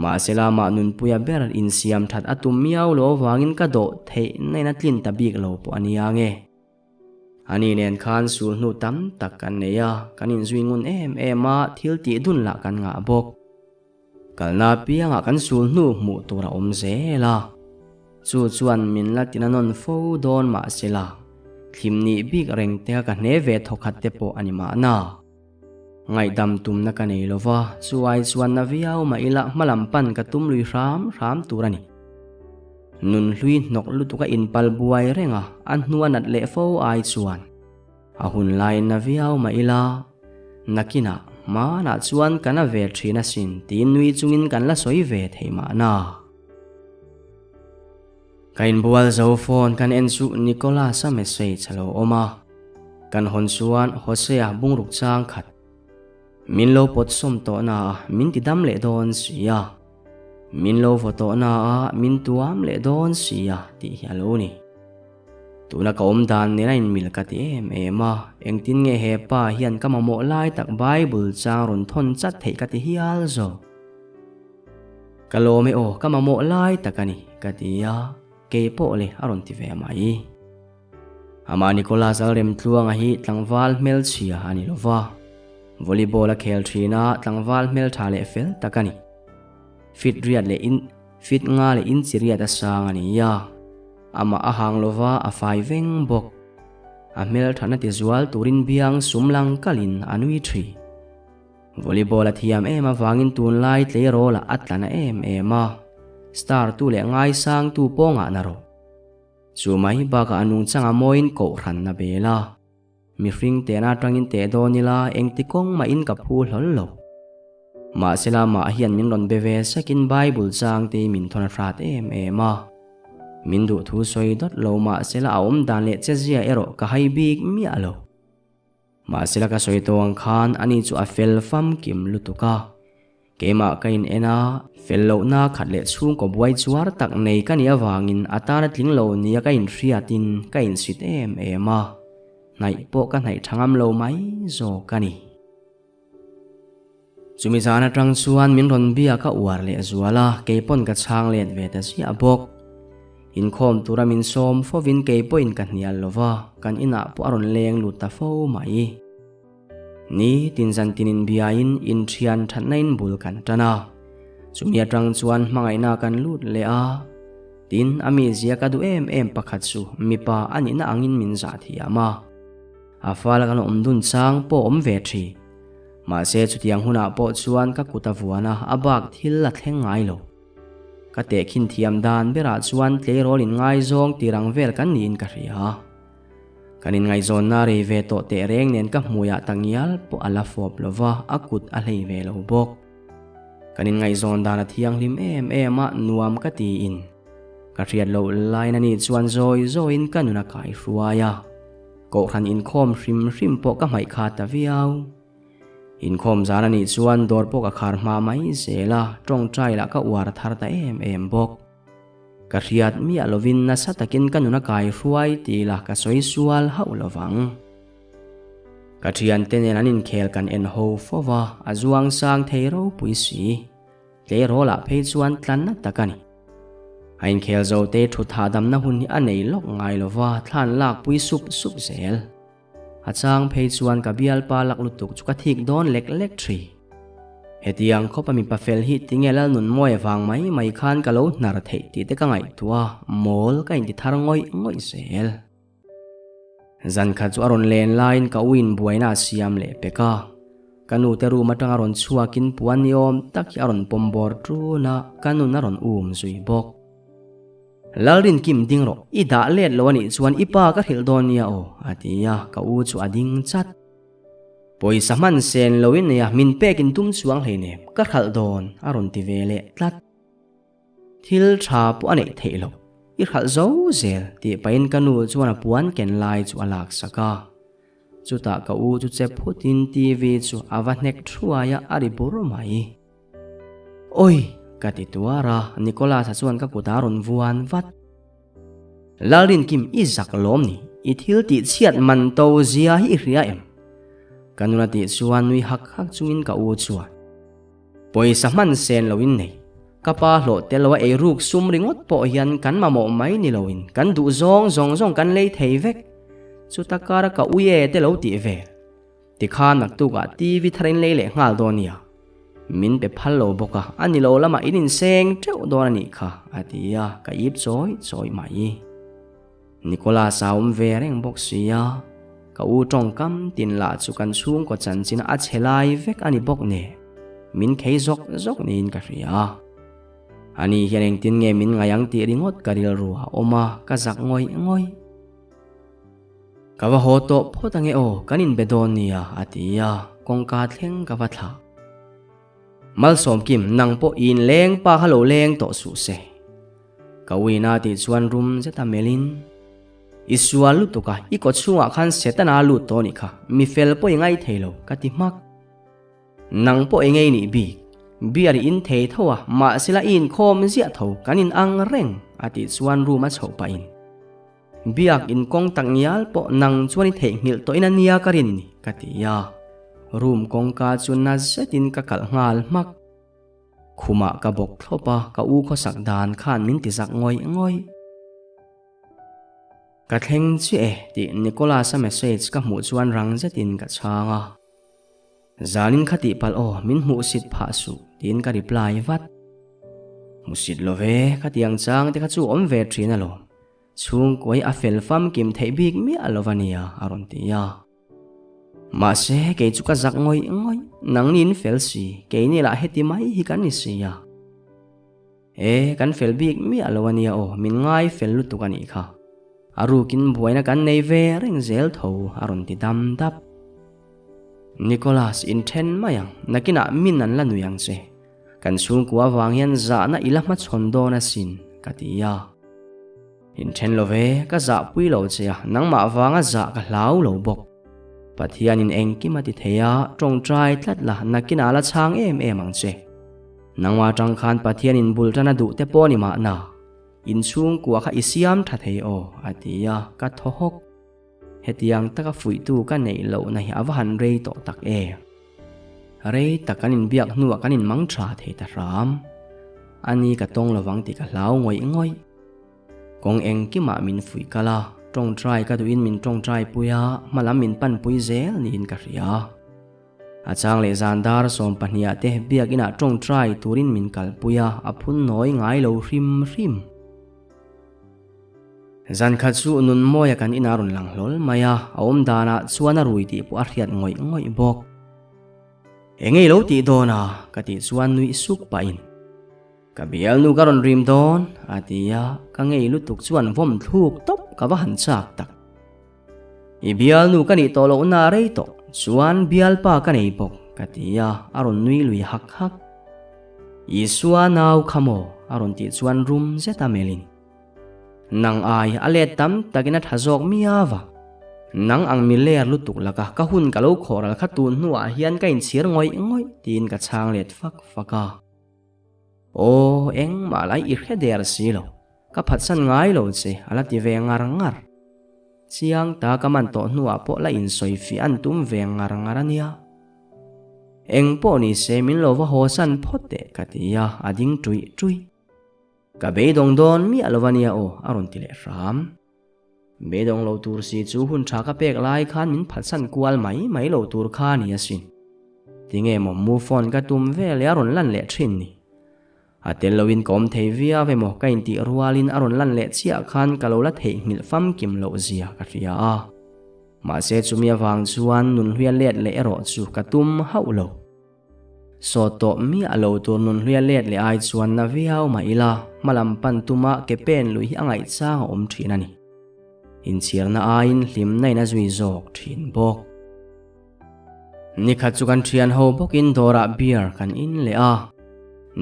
Mahse lamah nunpuia ber insiam that a tum miau lo avangin ka dawh theih nain a tlin ta bik lo pawh a nia nge. Ani nen khan sul hnu tam tak kan nei a, kan inzui ngun em em a, thil tih dun lah kan ngah bawk. Kalna apiangah kan sul hnu hmuh tur a awm zel a, chu chuan min la tina nawn fo dawn mah se la, thlim nih bik reng te kha ka hne ve thawkhat te pawh a ni mahna. Ngaihdam tumna ka nei lo va, chu ai chuan na viau mah ila hmalam pan ka tum lui hram hram tur a ni. Nun hlui hnawk lutuk a inpal buai reng a, a hnua nat leh fo ai chuan a hun laiin na viau mah ila, nakinah hmanah chuan ka na ve thin asin tiin nui chungin kan la sawi ve thei mahna. Ka inbual zo phone kan en chu Nicholas-a message a lo awm a, kan hawn chuan Hosea bungruk chang khat min lo pawt sawm tawh na a min ti dam leh dawn si a, min lo vaw tawh na a min tuam leh dawn si a tih hi a lo ni. Tuna ka awm dan nen a inmil ka ti em em a, engtin nge he pa hian ka mamawh lai tak Bible chang rawn thawn chat theih ka ti hial zawk. Ka lawm e aw, ka mamawh lai tak a ni, ka ti a, kei pawh le a rawn ti ve mai. Amah Nicholas Lalremtluanga hi tlangval hmelchhia a ni lo va, volleyball a khel thin a, tlangval hmeltha leh fel tak a ni. Fit riat leh in fit nga leh inchi riat a sang a ni a, amah a hang lo va, a fai veng bawk. A hmelthana tizual turin biang sum lang kalin a nui thin. Volleyball a thiam em avangin tunlai tleirawl ah a tla na em em a, star tu leh ngaisang tu pawh ngah na rawh. Chu mai bakah a nungchang a mawiin kohhran a bel a, mihring tehna atangin teh dawn ila engti kawng mahin ka phu hlawl lo. Mahse lamah hian min rawn be ve sakin Bible chang te min thawn a hrat em em a, min duh thu sawi dawt lo mahse la a awm dan leh chezia erawh ka hai bik miah lo. Mahsela ka sawi tawh ang khan ani chu a fel famkim lutuk a, keimah ka in en a, fel lohna khat leh chhungkaw buai chuar tak nei ka nih avangin a tana tling lo nia ka inhriatin ka insit em em a, hnaih pawh ka hnaih tha ngam lo mai zawk a ni. Chumi zan atang chuan min rawn bia ka uar leh zual a, kei pawn ka chhang let ve ta ziah bawk. Inkhawm tura min sawm fovin kei pawhin ka hnial lo va, kan inah pawh a rawn leng lut ta fo mai. Ni tin zan tinin biain inthian thatna in bul kan tan a. Chumi atang chuan hmangaihna kan lut leh a. Tin, a mizia ka duh em em pakhat chu mipa a nihna angin min zah thiam a. A fal kan awm dun chang pawh awm ve thin. Mahse chutiang hunah pawh chuan ka kut a vuan a, a bak thil a thleng ngai lo. Ka tehkhin thiam dan berah chuan tleirawl inngaizawng tir ang vel kan niin ka hria. Kan inngaihzawnna rei ve tawh teh reng nen ka hmuiah tak ngial pawh a la fawp lo va, a kut a hlei ve lo bawk. Kan inngaihzawn dan a thianghlim em em a, nuam ka tiin. Ka hriat loh lain ani chuan zawi zawiin ka nun a kaihruai a. Kohhran inkhawm hrim hrim pawh ka hmaih kha ta viau. Inkhawm zan a nih chuan dawr pawh ka khar hma mai zel a, tawngtai lah ka uar thar ta em em bawk. Ka hriat miah lovin nasa takin ka nun a kai hruai tih lah ka sawi sual hauh lovang. Ka thiante nen an inkhel kan en ho fo va, a zuang sang thei ropui si. Tleirawlah phei chuan tlanna tak a ni. A inkhel zo te thut hahdamna hun hi a nei lawk ngai lova, thlan lakpui sup sup zel. A chang phei chuan ka bialpa lak lutuk chu ka thik dawn lek lek thin. Hetiang khawpa mipa fel hi tinge Lalnun mawi avang mai mai khan ka lo hnar theih tih te ka ngaihtuah a, mawl ka inti thar ngawih ngawih zel. Zan khat chu a rawn len laiin ka u in buaina a siam leh pek a. Ka nu te room atanga rawn chhuakin puan ni awm tak hi a rawn pawm bawr ṭun a, ka nun a rawn um zui bawk. Lalrin kim ding rawh, i dah let lo a nih chuan i pa ka hrilh dawn nia aw, a ti a, ka u chu a ding chat. Pawisa hman sen loin nei a, min pek in tum chuang hleinem, ka hralh dawn, a rawn ti ve leh tlat. Thil tha pawh a neih theih loh, i hralh zo zel, tih pahin ka nu chuan a puan ken lai chu a laksak a. Chutah ka u chu che phutin TV chu a va hnek thuai a, a ri bur mai. Oi! Ka ti tuar a, Nicholas-a chuan ka kut a rawn vuan vat. Lalrinkim i zak lawm ni, i thil tih chhiat man to zia hi i hria em? Ka nuna tih chuan nui hak hak chungin ka u chuan, Pawisa hman sen loin nei, ka pa hlawh tel loa ei ruk sum ringawt pawh hian kan mamawh mai ni loin kan duh zawng zawng zawng kan lei thei vek. Chuta kara ka ui e te lo tih vel. Tikhan naktukah TV thar in lei leh nghal dawn nia. Min pe phal lo bawk a, a ni lo lamah in inseng teuh dawn a nih kha, a ti a, ka ip chawi chawi mai. Nicholas a awm ve reng bawk si a, ka u tawngkam tin lah chu kan chhungkaw chanchin a chhe lai vek a ni bawk nen, min khei zawk zawk niin ka hria. Ani hian engtin nge min ngaih ang tih ringawt ka rilru a awm a, ka zak ngawih ngawih. Ka va haw tawh phawt ange aw, kan inbe dawn nia, a ti a, kawngka thleng ka va thlah. Malsawmkim, nang pawh i inleng pa kha lo leng tawh suh se. Ka uina tih chuan rum zet a melhin, I sual lutuk a, i kawchhungah khan Setana a lut tawh nih kha, mi fel pawh i ngai thei lo, ka ti hmak. Nang pawh eng ei nih bik? Beer i in thei tho a, mahsela i inkhawm ziah tho, kan in ang reng, a tih chuan room a chhoh pahin. Biak in kawng tak ngial pawh nang chuan i theihnghilh tawhin a nia ka rin ni, ka ti a. Room kawngka chu na zetin ka kalh nghal hmak. Khumah ka bawk thlawp a, ka u khawsak dan khan min ti zak ngawih ngawih. Ka thleng chiah e tih Nicholas-a message ka hmuh chuan rang zetin ka chhang a. Zanin kha tih palh aw, min hmuhsit phah suh, tiin ka reply vat. Hmuhsit lo ve, khatiang chang te kha chu awm ve thin alawm. Chhungkuai a fel famkim theih bik miah lo va nia, a rawn ti a. Mahse, kei chu ka zak ngawih ngawih, nangni in fel si, keini lah heti mai hi kan ni si a. E, kan fel bik miah lo a nia aw, min ngai fel lutuk a nih kha. A rukin buaina kan nei ve reng zel tho, a rawn ti dam dap. Nicholas, inthen mai ang, nakinah min an la nui ang che. Kan chhungkua avang hian zahna i la hmachhawn dawn asin, ka ti a. Inthen lo ve, ka zahpui lo che a, nangmah vanga zah ka hlau lo bawk. Pathianin engkim a ti thei a, tawngtai tlat la, nakinah la chhang em em ang che. Nangmah atang khan Pathianin bul tan a duh te pawh ni mahna, inchhungkua kha i siam tha thei aw, a ti a, ka thaw hawk. Hetiang taka fuihtu ka neih lohna hi a va han rei tawh tak e. Rei tak kan inbiak hnuah kan inmang tha thei ta hram. Ani ka tawng lovang tih ka hlau ngawih ngawih. Kawng engkimah min fuih kal a, tawngtai ka duhin min tawngtai pui a, hmalam min panpui zel niin ka hria. A chang leh zan dar 12 ah te biakinah tawngtai turin min kalpui a, a phun nawi ngai lo hrim hrim. Zan khat chu Nunmawia kan inah rawn lang hlawl mai a, a awm danah chuan a rui tih pawh a hriat ngawih ngawih bawk. Eng nge i lo tih dawn a? ka tih chuan nuih suk pahin. Ka bialnu ka rawn rim dawn, a ti a, ka ngei lutuk chuan vawm thluk tawp ka va han chak tak. I bialnu ka nih tawh lohna a rei tawh, chuan bialpa ka nei bawk, ka ti a, a rawn nui lui hak hak. Isua nau kha maw? a rawn tih chuan rum zet a melhin. Nang ai a let tam takin a tha zawk miau a. Nang ang mi ler lutuk laka ka hun ka lo khawh ral kha tun hnuah hian ka inchhir ngawih ngawih tiin ka chhang let fak fak a. Aw, engmah lai i hre der si lo. Ka phatsan ngai lo che, a la ti ve ngar ngar. Chiang ta ka man tawh hnuah pawh la insawi fiah an tum ve ngar ngar a nia. Eng pawh ni se min lo va haw san phawt teh ka ti a, a ding ṭuih ṭuih. Ka beidawng dawn miah lo a nia aw, a rawn ti leh hram. Beidawng lo tur si chu hun tha ka pek lai khan min phatsan kual mai mai lo tur kha a ni asin. Tinge maw mu phone ka tum vel leh a rawn lan leh thin ni. A tel loin ka awm thei viau emaw ka intih rualin a rawn lan leh chiah khan ka lo la theihnghilh famkim loh zia ka hria a. Mahse chumi avang chuan nunhluia let leh erawh chu ka tum hauh lo. Saw tawh miah lo tur nunhluia let leh ai chuan na viau mah ila, hmalam pan tuma ke pen lui hi a ngaihchang a awm thin a ni. Inchhirna aiin hlimna in a zui zawk thin bawk. Nikhat chu kan thian ho bawkin dawrah beer kan in leh a.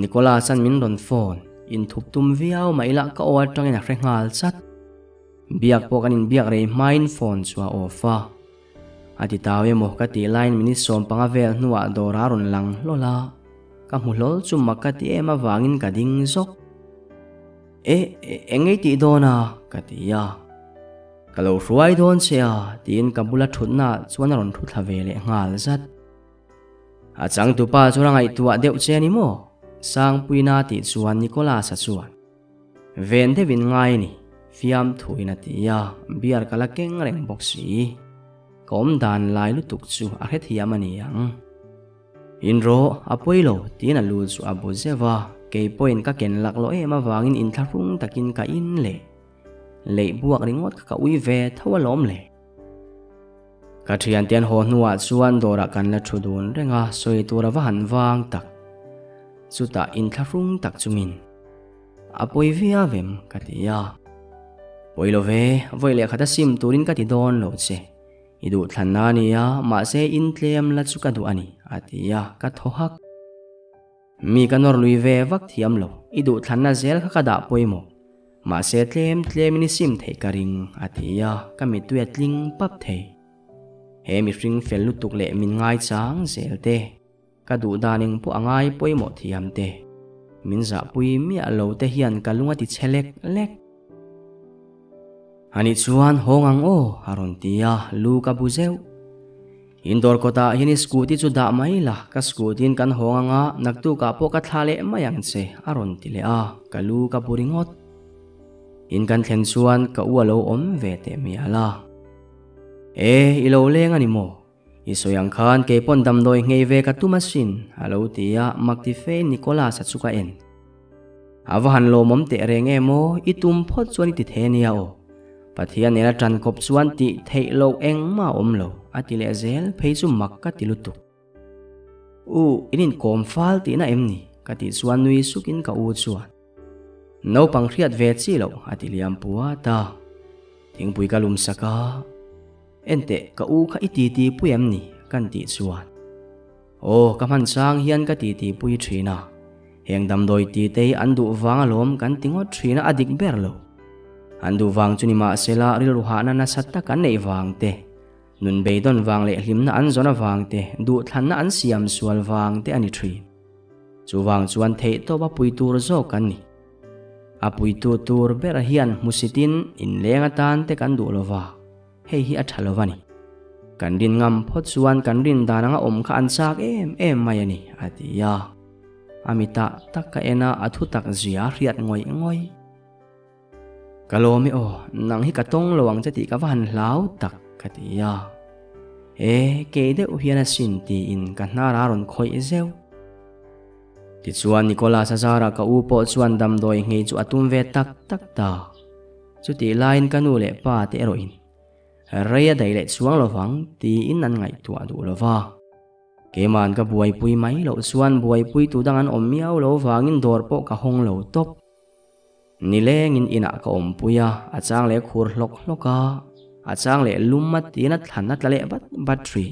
Nicholas an min rawn phone, inthup tum viau mah ila ka aw atangin a hre nghal chat. Biak pawh kan inbiak rei hmain phone chu a off a. A ti tau emaw ka tih laiin minute 15 vel hnuah dawr a rawn lang hlawl a, ka hmu hlawl chu mak ka ti em avangin ka ding zawk. E, eng ngei tih dawn a? ka ti a. Ka lo hruai dawn che a tiin ka bula thutna chuan a rawn thu thla ve leh nghal zat. A changtupa chuan a ngaihtuah deuh che a ni maw? Sangpuina tih chuan Nicholas-a chuan. Ven deuhin ngai a ni, fiamthuin a ti a, beer ka la keng reng bawk si. Ka awm dan lai lutuk chu a hrethiam a ni ang. In rawh, a pawi lo, tiin a lu chu a bu zeuh a, kei pawhin ka ken laklawh em avangin inthlahrung takin ka in leh. Leih buak ringawt kha ka ui ve tho alawm le. Ka thiante an haw hnuah chuan dawrah kan la thu dun reng a, sawi tur a va han vang tak. Chutah inthlahrung tak chungin. A pawi viau em? ka ti a. Pawi lo ve, vawi leh khat a sim turin ka ti dawn lo che. I duhthlanna a nia, mahse in tlem la chu ka duh a ni, a ti a, ka thaw hak. Mi ka nawr lui ve vak thiam lo, i duhthlanna zel kha ka dah pawimawh. Mahse tlem tlemin i sim theih ka ring, a ti a, ka mittui a tling pap thei. He mihring fel lutuk leh min ngaichang zel te. Ka duh dan eng pawh a ngai pawimawh thiam te. Min zahpui miah lo te hian ka lung a ti chhe lek lek. Ani chuan hawng ang aw a rawn ti a, lu ka bu zeuh. Indoor kawtah hian i scooty chu dah mai la, ka scooty in kan hawng ang a, naktukah pawh ka thla leh mai ang che a rawn ti leh a, ka lu ka bu ringawt. In kan thlen chuan ka u a lo awm ve teh mial a. E, i lo leng a ni maw? I sawi ang khan kei pawn damdawi nghei ve ka tum asin, a lo ti a, mak ti fe Nicholas-a chu ka en. A va han lawmawm teh reng em aw, i tum phawt chuan i ti thei ania aw. Pathian nena tan kawp chuan tih theih loh engmah a awm lo, a ti leh zel phei chu mak ka ti lutuk. U, in inkawm fal tihna em ni? ka tih chuan nui sukin ka u chuan. Naupang hriat ve chi loh a ti liam puat a. Thingpui ka lum sak a. Enteh, ka u kha i titi pui em ni? kan tih chuan. Aw, ka hman chang hian ka titi pui thin a. Heng damdawi titei an duh vang alawm kan ti ngawt thin a, a dik ber lo. An duh vang chu ni mahsela rilru hahna nasa tak an neih vang te, nun beidawn vang leh hlimna an zawn avang te, duhthlanna an siam sual vang te a ni thin. Chuvang chuan theihtawp a pui tur zawk kan ni. A puitu tur ber hian hmusitin inleng atan te kan duh lova, hei hi a tha lova ni. Kan rin ngam phawt chuan kan rin dan anga awm kha an chak em em mai a ni, a ti a. A mitah tak ka en a, a thu tak zia a hriat ngawih ngawih. Ka lawm e aw, nang hi ka tawng lo ang che tih ka va han hlau tak, ka ti a. E, kei deuh hian asin tiin ka hnar a rawn khawih zeuh. Tichuan Nicholas-a zarah ka u pawh chuan damdawi nghei chu a tum ve tak tak ta. Chutih laiin ka nu leh pa te erawhin rei a daih leh chuang lovang tiin an ngaihtuah duh lova. Keima'n ka buaipui mai loh chuan buaipui tu dang an awm miau lo vangin dawr pawh ka hawng lo tawp. Nilengin inah ka awmpui a, a chang leh khur hlawk hlawk a, a chang leh lum a tiin a thlan a tla leh bat bat ṭhi.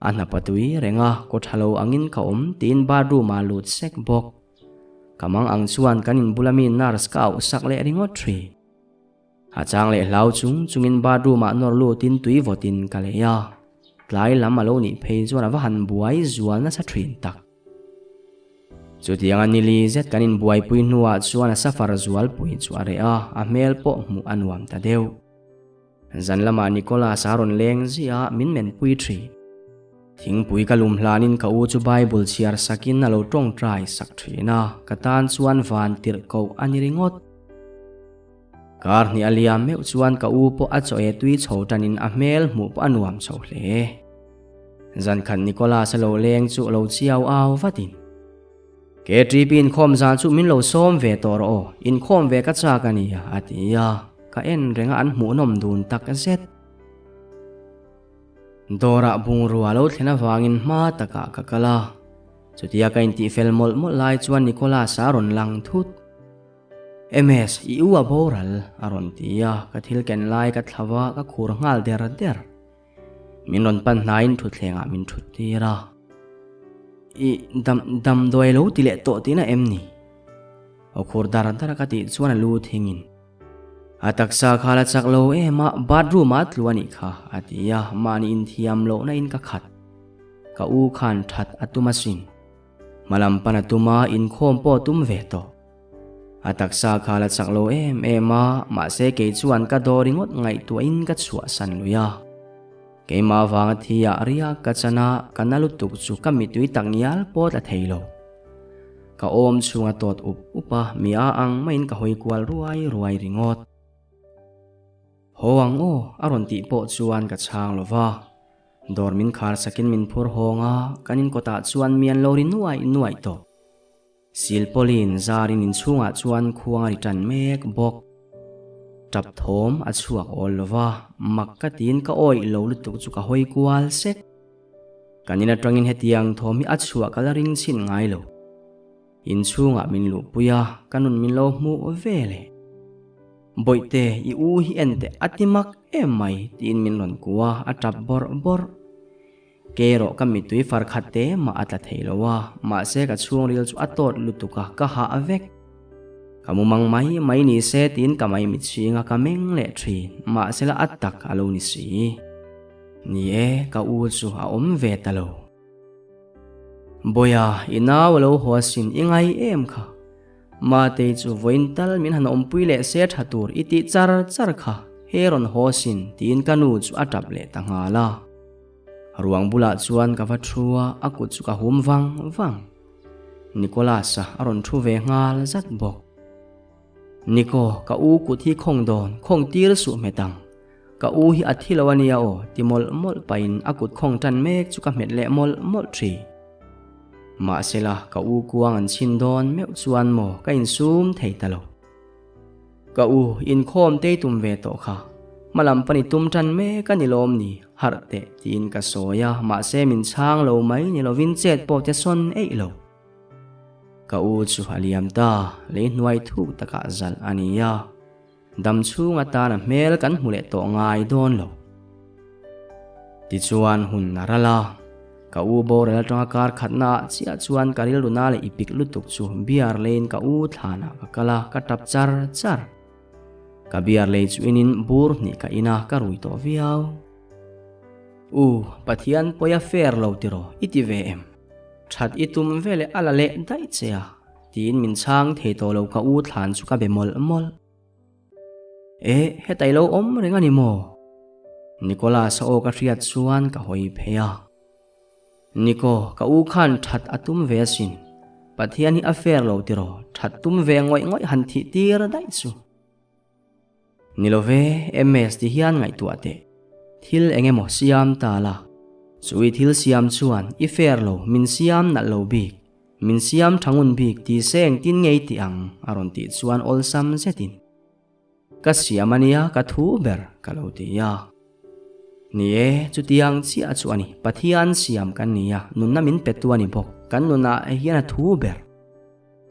A hnapa tui reng a, kaw ṭha lo angin ka awm tiin bathroom ah lut sek bawk. Ka mang ang chuan kan inbula mi nurse ka auh sak leh ringawt ṭhi. A chang leh hlau chung chungin bathroom ah nawr lutin tui vawtin ka lei a, tlai lam a lo nih phei chuan a va han buai zual nasa thin tak. Chutianga nili zet kan inbuaipui hnuah chuan a safar zualpui chu a reh a, a hmel pawh hmuh a nuam ta deuh. Zan lamah Nicholas a rawn leng ziah a, min menpui thin. Thingpui ka lum hlanin ka u chu Bible chhiar sakin a lo tawngtai sak thin a, ka tan chuan van tirh koh a ni ringawt. Kar hnih a liam meuh chuan ka u pawh a chaw e tui chho tanin a hmel hmuh pawh a nuam chho hle. Zan khat Nicholas a lo leng chu lo chiau au vatin, KTP inkhawm zan chu min lo sawm ve tawh rawh aw, inkhawm ve ka chak a nia a ti a, ka en reng a an hmuhnawm dun tak zet. Dawrah bungrua lo thlen avangin hma takah ka kal a, chutia ka intihfel mawlh mawlh lai chuan Nicholas a rawn lang thut. MS, i u a boral, a rawn ti a, ka thil ken lai ka thla va, ka khur nghal der der. Min rawn pan hnaiin thutthlengah min thut tir a. I dam damdawi lo ti leh tawh tihna em ni? Aw khur dar dar a ka tih chuan a lu thingin. A taksa kha la chak lo em a, bathroom ah tlu a nih kha, a ti a, mahni inthiam lohna in ka khat. Ka u khan that a tum asin. Hmalam pan a tum a, inkhawm pawh a tum ve tawh. A taksa kha la chak lo em em a, mahse kei chuan ka daw ringawt ngaihtuahin ka chhuahsan lui a. Keimah vanga thi ah riak ka chan a, ka na lutuk chu ka mitui tak ngial pawh tla thei lo. Ka awm chhung a tawt up up a, mi a ang maiin ka hawi kual ruai ruai ringawt. Haw ang aw, a rawn tih pawh chuan ka chhang lo va. Dawr min khar sakin min phur hawng a, kan inkawtah chuan mi an lo ri nuaih nuaih tawh. Silpawlin zarin inchhungah chuan khuang a ri tan mek bawk. Tap thawm a chhuak awl lo va, mak ka tiin ka awih lo lutuk chu ka hawi kual sek. Kan in atangin hetiang thawm hi a chhuah ka la ring chhin ngai lo. Inchhungah min luhpui a, ka nun min lo hmuh ve le. Bawihte, i u hi en teh a ti mak em mai tiin min rawn kua, a tap bawrh bawrh. Kei erawh ka mittui far khat te mah a tla thei lo a, mahse ka chhungril chu a tawt lutuk a, ka hah vek. Ka mumang mai mai ni se tiin ka maimichhing a, ka meng leh thin, mahse la a tak a lo ni si. Ni e, ka u chu a awm ve ta lo. Bawiha, i nau a lo haw asin, i ngai em kha? Matei chu vawiin tal min han awmpui leh se tha tur i tih char char kha, he rawn haw asin tiin ka nu chu a tap leh ta nghal a. Ruang bulah chuan ka va thu a, a kut chu ka hum vang vang. Nicholas-a a rawn thu ve nghal zat bawk. Nico, ka u kut hi khawng dawn, khawng tir suh hmet ang. Ka u hi a thi lo a nia aw, ti mawlh mawlh pahin a kut khawng tan mek chu ka hmet leh mawlh mawlh thin. Mahsela, ka u kuang an chhin dawn meuh chuan maw ka insum thei ta lo. Ka u, inkhawm tei tum ve tawh kha. Hmalam pan i tum tan mek a ni lawm ni, harh teh tiin ka sawi a, mahse min chhang lo mai ni lovin chet pawh te sawn eih lo. Ka u chu a liam ta, lei hnuai thuk takah zalh a ni a. Dam chhung atana hmel kan hmu leh tawh ngai dawn lo. Tichuan hun a ral a, ka u boral atanga kar khatna ah chiah chuan ka rilru na leh ipik lutuk chu beer leiin ka u thlanah ka kal a, ka tap char char. Ka beer lei chu inin bur hnih ka in a, ka rui tawh viau. U, Pathian pawi a fair lo tiraw i ti ve em? That i tum veleh a la leh daih che a. Tiin min chhang thei tawh lo ka u thlan chu ka be mawlh mawlh. E, hetai lo awm reng a ni maw? Nicholas a aw ka hriat chuan ka hawi phei a. Nico, ka u khan that a tum ve asin. Pathian hi a fair lo tiraw, that tum ve ngawih ngawih han thih tir daih chu. Ni lo ve, MS ti hian ngaihtuah teh. Thil eng emaw siam ta la, chu i thil siam chuan i fair lo, min siam nalh lo bik, min siam tha ngun bik ti se engtin nge i tih ang? a rawn tih chuan awlsam zetin, Ka siam a nia, ka thu ber, ka lo ti a. Ni e, chutiang chiah chu a ni, Pathian siam kan ni a, nunna min petu a ni bawk, kan nunah hian a thu ber.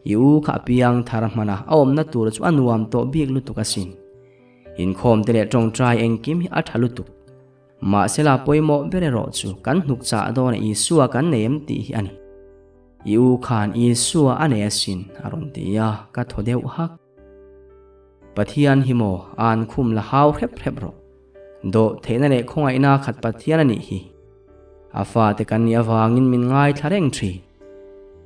I u kha a piang thar hman a, a awmna tur chu a nuam tawh bik lutuk asin. Inkhawm te leh tawngtai engkim hi a tha lutuk. Mahsela pawimawh ber erawh chu kan hnuk chah dawn a Isua kan nei em tih hi a ni. I u khan Isua a nei asin a rawn ti a, ka thaw deuh hak. Pathian hi maw an khum la hau hrep hrep rawh. Dawh theihna leh khawngaihna khat Pathian a nih hi. A fate kan nih avangin min ngaithla reng thin.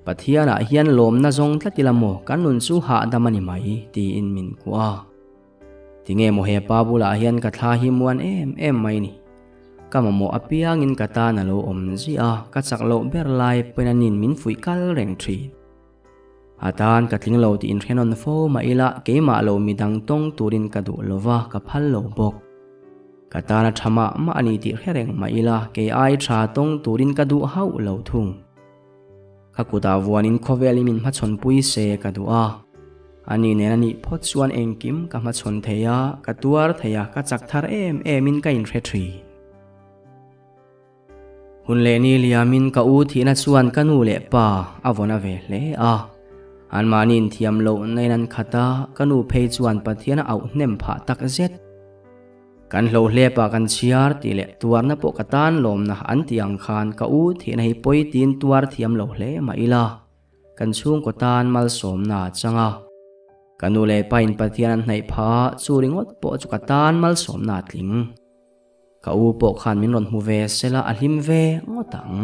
Pathianah hian lawmna zawng tlat ila maw kan nun chu hahdam a ni mai tiin min kuah a. Tinge maw he pa bulah hian ka thla hi muan em em mai ni. Ka mamawh apiangin ka tan a lo awm ziah a, ka chak loh ber lai pawhin anin min fuih kal reng thin. A tan ka tling lo tih inhrenawn fo mah ila keimah lo midang tawng turin ka duh lova ka phal lo bawk. Ka tan a tha mah mah a ni tih hre reng mah ila kei ai tha tawng turin ka duh hauh lo thung. Ka kutah vuanin khawvel i min hmachhawn pui se ka duh a. Ani nen a nih phawt chuan engkim ka hmachhawn thei a, ka tuar thei a, ka chak thar em emin ka inhre thin. Hun leh ni liamin ka u thihna chuan ka nu leh pa a vawna ve hle a. Anmahni inthiam loh nain an khat a, ka nu phei chuan Pathian a auh hnem phah tak zet. Kan hlo hlepa kan chhiar tih leh tuarna pawh ka tan lawmna an tih ang khan ka u thihna hi pawi tiin tuar thiam lo hle mah ila, kan chhungkaw tan malsawmna a chang a. Ka nu leh pa in Pathian an hnaih phah a, chu ringawt pawh chu ka tan malsawmna a tling. Ka u pawh khan min rawn hmu ve sela a hlim ve ngawt ang.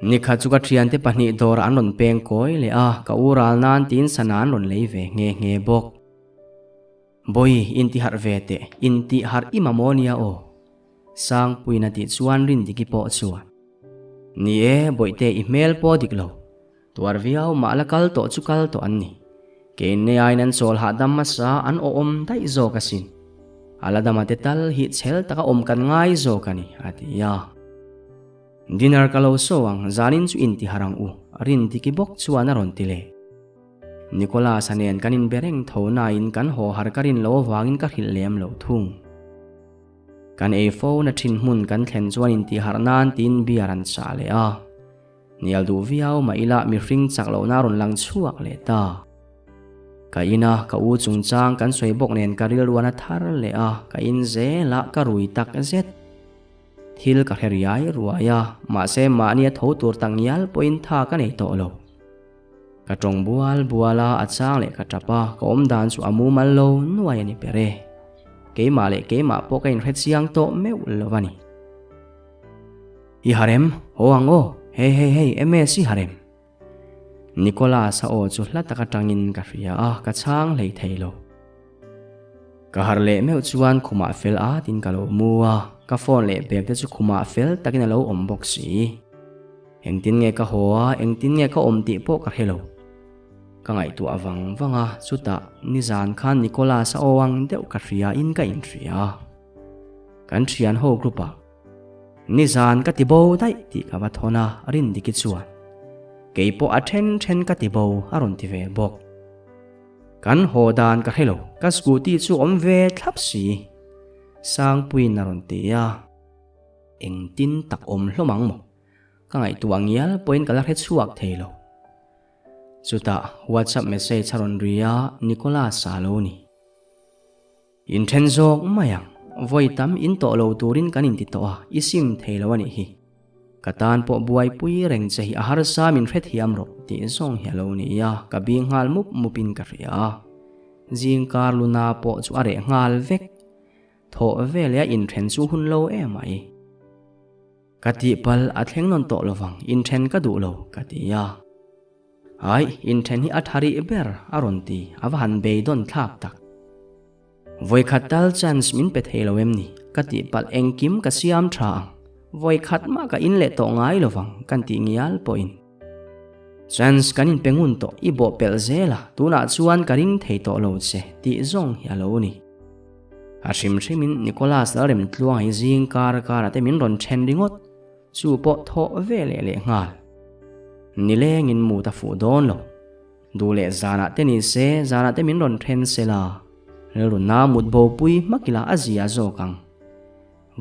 Nikhat chu ka thiante pahnih dawrah an rawn peng kawi leh a, ka u ral nan tiin sana an rawn lei ve nghe nghe bawk. Bawi, inti harh ve teh, inti harh i mamawh nia aw. Sangpuiin a tih chuan Rindiki pawh chuan, Ni e, Bawihte i hmel pawh dik lo. Tuar viau mah la kal tawh chu kal tawh an ni. Kein nei aiin an chawl hahdam hmasa an awhawm daih zawk asin. A la dama te tal hi chhel taka awm kan ngai zawk a ni, a ti a. Dinner ka lo saw ang, zanin chu inti har ang u, Rindiki bawk chuan a rawn ti leh. Nicholas-a nen kan inbe reng tho nain kan haw har ka rin lo avangin ka hrilh lem lo thung. Kan ei fo na thin hmun kan thlen chuan intihharh nan tiin beer an chah leh a. Hnial duh viau mah ila mihring chak lohna a rawn lang chhuak leh ta. Ka ina ka u chungchang kan sawi bawk nen ka rilruan a thar leh a, ka in zel a, ka rui tak zet. Thil ka hre riai ruai a, mahse mahni a tho tur tak ngial pawhin tha ka nei tawh lo. Ka tawng bual bual a, a chang leh ka tap a, ka awm dan chu a mumal lo nuai a ni ber e. Keimah leh keimah pawh ka inhre chiang tawh meuh lo a ni. I harem, haw ang aw, hei hei hei MS i harem. Nicholas a aw chu hla tak atangin ka hria a, ka chhang hlei thei lo. Ka harh leh meuh chuan khumah fel atin ka lo mu a, ka phone leh bag te chu khumah fel takin a lo awm bawk si. Engtin nge ka haw a, engtin nge ka awm tih pawh ka hre lo. Ka ngaihtuah vang vang a, chutah nizan khan Nicholas a aw ang deuh ka hria in ka inhria. Kan thian ho group ah Nizan ka ti bo daih tih ka va thawn a, Rindiki chuan kei pawh a then then ka ti bo a rawn ti ve bawk. Kan haw dan ka hre lo, ka scooty chu awm ve thlap si. Sangpuiin a rawn ti a, engtin tak awm hlawm ang maw? Ka ngaihtuah ngial pawhin ka la hre chhuak thei lo. Chutah WhatsApp message a rawn ri a, Nicholas-a a lo ni. Inthen zawk mai ang, vawi tam in tawh lo turin kan inti tawh a, i sim thei lo a nih hi. Ka tan pawh buaipui reng che hi a harsa min hrethiam rawh tih zawng hi a lo ni a, ka bing nghal mup mupin ka hria a. Zing kar luna pawh chu a reh nghal vek. Thawh veleh a inthen chu hun lo em mai. Ka tihpalh a thleng nawn tawh lovang, inthen ka duh lo, ka ti a. Aih, inthen hi a tha rih ber, a rawn ti, a va han beidawn thlak tak. Vawikhat tal chance min pe thei lo em ni? Ka tihpalh engkim ka siam tha ang. Vawikhat mah ka in leh tawh ngai lovang, kan tih ngial pawhin. Chance kan inpe ngun tawh, i bawhpelh zel a, tunah chuan ka ring thei tawh lo che, tih zawng hi a lo ni. A hrim hrimin Nicholas Lalremtluanga hi zing kar karah te min rawn then ringawt, chu pawh thawh ve leh leh nghal. Nilengin mut a fuh dawn lo. Duh leh zanah te ni se, zanah te min rawn then se la, rilru na mut bopui hmak ila a zia zawk ang.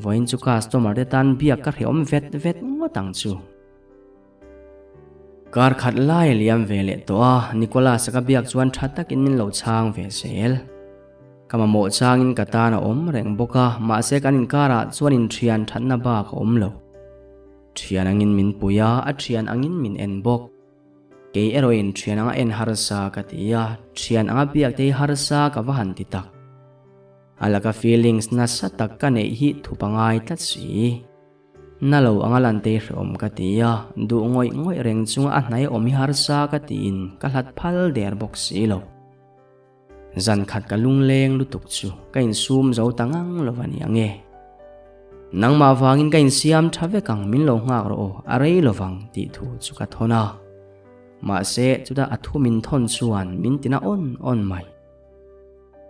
Vawiin chu customer te tan biak ka hrehawm vet vet ngawt ang chu. Kar khat lai a liam ve leh tawh a, Nicholas-a ka biak chuan tha takin min lo chhang ve zel. Ka mamawh changin ka tan a awm reng bawk a, mahse kan inkarah chuan inthian thatna bak a awm lo. Thian angin min pui a, a thian angin min en bawk. Kei erawhin thian anga en harsa ka ti a, thian anga biak te hi harsa ka va han ti tak. A laka feelings nasa tak ka neih hi thu pangai tlat si. Na lo anga lan te hrehawm ka ti a, duh ngawih ngawih reng chunga a hnai awm hi harsa ka tiin ka hlat phal der bawk si lo. Zan khat ka lungleng lutuk chu ka insum zo ta ngang lo a ni ang e. Nangmah vangin ka insiam tha vek ang min lo nghak rawh aw, a rei lovang tih thu chu ka thawn a. Mahse chutah a thu min thawn chuan min tina awn awn mai.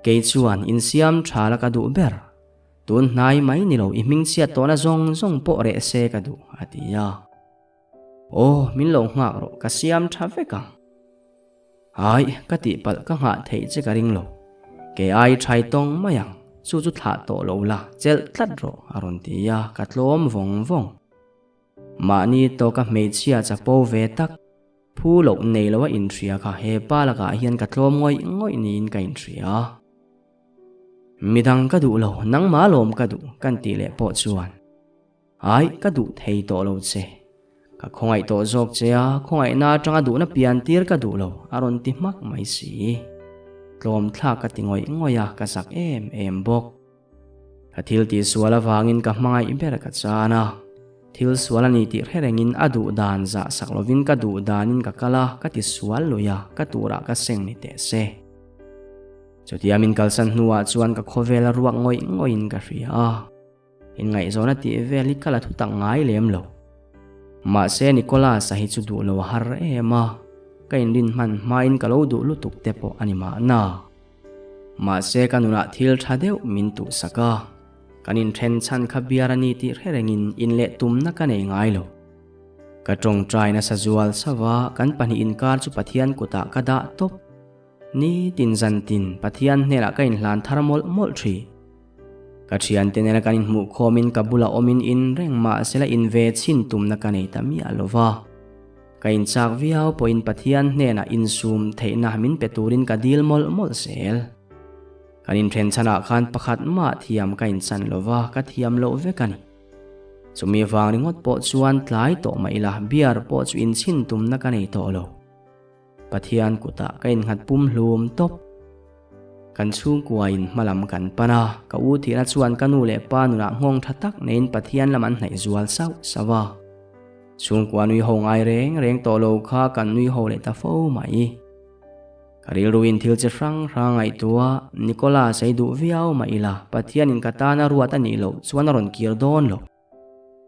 Kei chuan insiam tha la ka duh ber. Tun hnai mai ni lo i hmingchhiat tawhna zawng zawng pawh reh se ka duh, a ti a. Aw, min lo nghak rawh, ka siam tha vek ang. Ai, ka tihpalh ka nghah theih che ka ring lo. Kei ai thai tawng mai ang, chu chu thlah tawh lo la, chelh tlat rawh, a rawn ti a, ka tlawm vawng vawng. Mahni tawka hmeichhia chapo ve tak. Phu loh nei lo a inhria kha he pa lakah hian ka tlawm ngawih ngawih niin ka inhria. Midang ka duh lo, nangmah lawm ka duh kan tih leh pawh chuan Ai, ka duh thei tawh lo che. Ka khawngaih tawh zawk che a, khawngaihna atanga duhna pian tir ka duh lo a rawn ti hmak mai si. Tlawm thlak ka ti ngawih ngawih a, ka zak em em bawk. Ka thil tih sual avangin ka hmangaih ber ka chan a, thil sual a ni tih hre rengin a duh dan zah sak lovin ka duh danin ka kal a, ka ti sual lui a, ka turah ka seng ni teh se. Chutia min kalsan hnuah chuan ka khawvel a ruak ngawih ngawih in ka hria a, inngaihzawn a tih vel hi ka la thutak ngai lem lo. Mahse Nicholas-a hi chu duh lo a har em a, ka inrin hman hmain ka lo duh lutuk te pawh a ni mahna. Mahse ka nunah thil tha deuh min tuhsak a, kan inthen chhan kha biar a ni tih hre rengin inleh tumna ka nei ngai lo. Ka tawngtai nasa zual sauh a, kan pahnih inkar chu Pathian kutah ka dah tawp. Nitin zantin Pathian hnenah ka inhlan thar mawlh mawlh thin. Ka thiante nena kan inhmuh khawmin ka bulah awmin in reng mahsela in ve chhin tumna ka nei ta miah lo va. Ka inchak viau pawhin Pathian hnenah insum theihna min pe turin ka dil mawlh mawlh zel. Kan inthen chhanah khan pakhat mah thiam ka inchan lo va, ka thiam loh vek a ni. Chumi vang ringawt pawh chuan tlai tawh mah ila beer pawh chu inchhin tumna ka nei tawh lo. Pathian kutah ka innghat pum hlum tawp. Kan chhungkuain hmalam kan pan a, ka u thihna chuan ka nu leh pa nunah nghawng tha tak neiin Pathian lam an hnaih zual sauh sauh a. Chhungkua nui ho ngai reng reng tawh lo kha kan nui ho leh ta fo mai. Ka rilruin thil chi hrang hrang ngaihtuah Nicola sei duh viau mah ila Pathianin ka tana ruat a nih loh chuan a rawn kir dawn lo.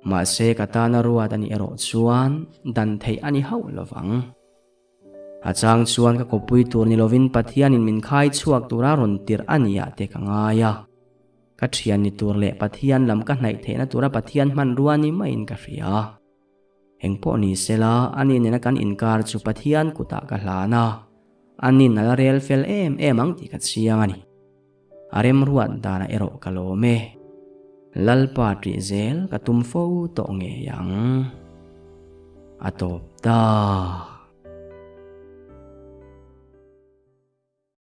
Mahse ka tana ruat a nih erawh chuan dan theih a ni hauh lovang. A chang chuan ka kawppui tur ni lovin Pathianin min khai chhuak tura rawn tirh a ni ah te ka ngai a. Ka thian ni tur leh Pathian lam ka hnaih theihna tura Pathian hmanrua ni maiin ka hria. Engpawh ni sela, ani nena kan inkar chu Pathian kutah ka hlan a, anin a la rel fel em em ang tih ka chiang a ni. A remruat danah erawh ka lawm e. Lalpa ṭih zel ka tum fo tawh ngei ang. A tawp ta.